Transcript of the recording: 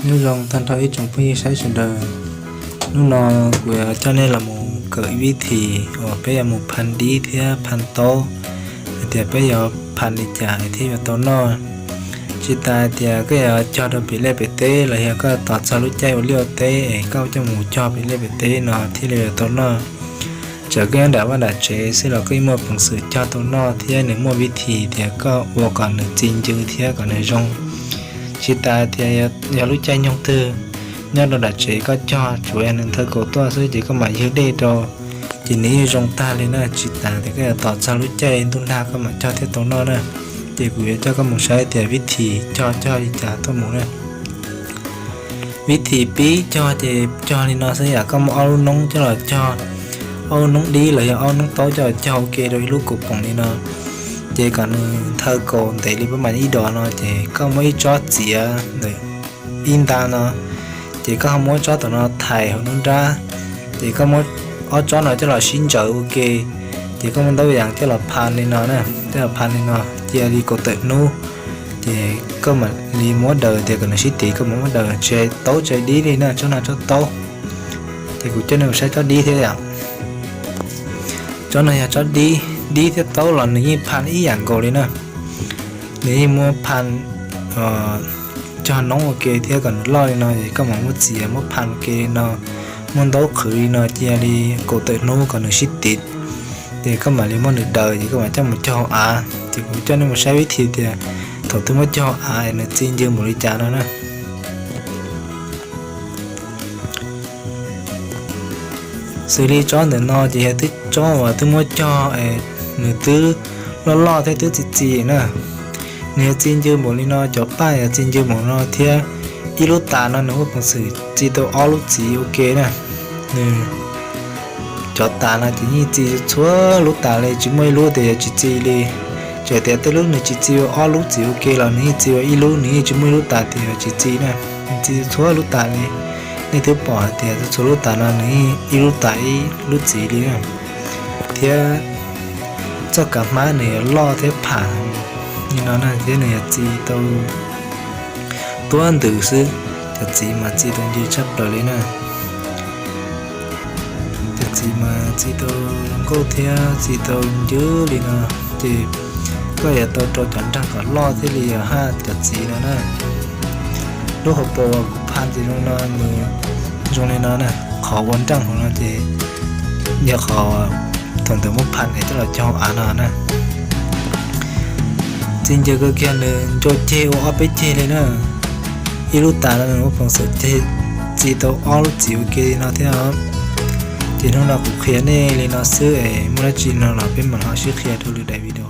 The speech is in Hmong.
Nyob zoo tag nrho ib tsoom phooj ywg saib sawv daws. Hnub no kuv yuav coj nej los mus kawm ib vib thim uas peb yuav mus phaj dib thiab phaj taub, hais tias peb yuav phaj li cas thiaj yuav tau noj. Tsis tas hais tias koj yuav cog rau pem liaj pem teb los yog koj tos txog lub caij ua liaj ua teb es koj coj mus cog pem liaj pem teb no thiaj li yuav tau noj. Txawm koj nyob nram vaj nram tsev xwb los koj yeej muaj peev xwm cog tau noj thiab nws muaj vib thim tias koj ua kom nws txi ncw thiab kom nws zoo. Tsis tas tias yog lub caij nyoog twg nyob rau nram tsev koj cog tsuas yog nws nthawv kaus tuaj xwb ces koj mam ywg dej rau, ces nws yeej zoo tag li na. Tsis tas tias koj yuav tos txog lub caij ntuj nag koj mam cog thiaj tau noj na. Ces kuv yuav coj koj mus saib tias vib thim cog cog li cas tuaj mus na. Vib thim pib cog ces cog li no xwb yom, koj muab ob lub noob coj los cog, ob lub noob dib los yog ob lub noob taub coj los cog ua ke rau ib lub kaus poom li no. Ces kom nws nthawv kaus ntev li pab mam ib dos no ces koj muab ib tsob txiav ntawm ib nta no, ces koj ho muab tsob tom no thais hauv lub nrab, ces koj muab ob tsob no coj los sib ntsawv ua ke, ces koj muab ntaub yas coj los phaj li no na, coj los phaj li no cia li kaum tawm hnub, ces koj mam li muab daws tias kom nws sib tiv, koj mam muab daws, tsis hais taub tsis hais dib li na, tsob no tsob taub. Ces kuv coj nej mus saib tsob dib thiab yom. Tsob no yog tsob dib, dib thiab taub los nws yeej phaj ib yam nkaus li na. Nws yeej muab phaj cog noob ua ke thiab kom nws loj li no es koj mam muab txiav muab phaj ua ke li no, muab ntaub qhwv li no cia li kaum tawm hnub kom nws sib tiv, ces koj mam li muab nws daws ces koj mam coj mus cog hauv av. Ces kuv coj nej mus saib vib thim tias thaum twg muab cog hauv av es nws txi ncw npaum li cas no na. Xws li tsob ntawm no ces yog twb tsob uas twb muab cog es nws twb loj loj thiab twb txi txiv na. Nws yog txi ncw npaum li no, cov paj yog txi ncw npaum no thiab ib lub tas no nws muaj peev xwm txi tau ob lub txiv ua ke na. Nws cov tas no ces yeej txi txhua lub tas li, tsis muaj ib lub tias yuav tsis txi li. Txawm tias tej lub nws tsis txi ua ob lub txiv ua ke los nws yeej txi ua ib lub, nws yeej tsis muaj ib lub tas tias yuav tsis txi na. Nws txi txhua lub tas li. Nej twb pom hais tias txhua lub tas no nws yeej ib lub tas ib lub txiv li na. Thiab txoj kav hmab nws yuav loj thiab pham li no na, thiab nws yuav txi tau tuab ntws xwb. Cov txiv mas txi tau ncw tshaj plaws li na. Cov txiv mas txi tau zoo nkauj thiab txi tau ncw li no, ces koj yuav tau rau cov nraag kom loj thiaj li yuav haj cov txiv no na. Lub hauv paus uas kuv phaj ces zoo no, nws zoo li no na, qhov ua nraaj hauv no ces yog qhov thaum ntawd muab phaj es coj los cog hauv av no na. Txi ncw kawg kiag, nws ncau ceg ua ob peb ceg li na. Ib lub tas no nws muaj peev xwm txi tau ob lub txiv ua ke li no thiab. Ces hnub no kuv qhia nej li no xwb es muaj dab tsi no los peb mam ho sib qhia rau lwm daim video.